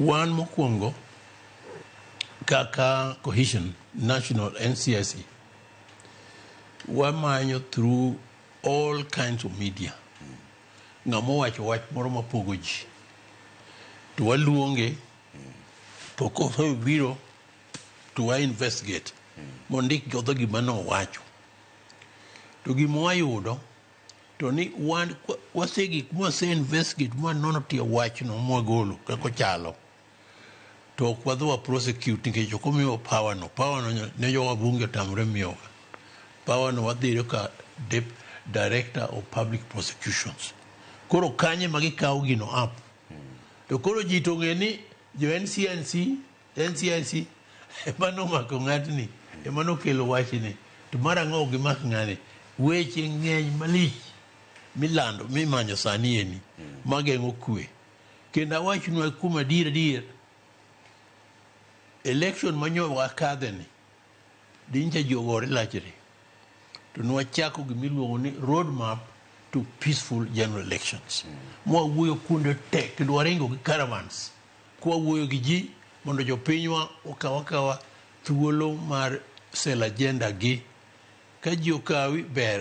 Wan mokwongo kaka Cohesion National NCIC wamanyo through all kinds of media ng'ama owacho wach moro mapogo ji to waluonge, to kosebiro to wa investigate mondik godo gima nowacho. To gima wayudo to ni wan wasegik mwase investigate mwanono tie wachno mwagolo kaka ochalo, to ok wadhi wa prosecute nikech ok omiwa power no. Power no ne jowabunge otamre miyowa power no. Wadhiro ka Director of Public Prosecutions. Koro kanye ma gikawo gino up to koro ji to ng'e ni jo NCNC NCIC ema nomako ng'atni, ema nokelo wachni, to mar ang'o ok gimak ng'ani? Weche ng'eny malich milando mimanyo sani eni mageng'o kwe. Kendo awachnwa kuom adier adier, election manyo wakadhe ni dincha ji ogore lachre, to nwachako gimiluongo ni road map to peaceful general elections, mwawuoyo kuonde te kendo waringo gi caravans kwawuoyo gi ji mondo jopinywa okaw akawa thuolo mar sell agenda gi. Ka ji okawi ber.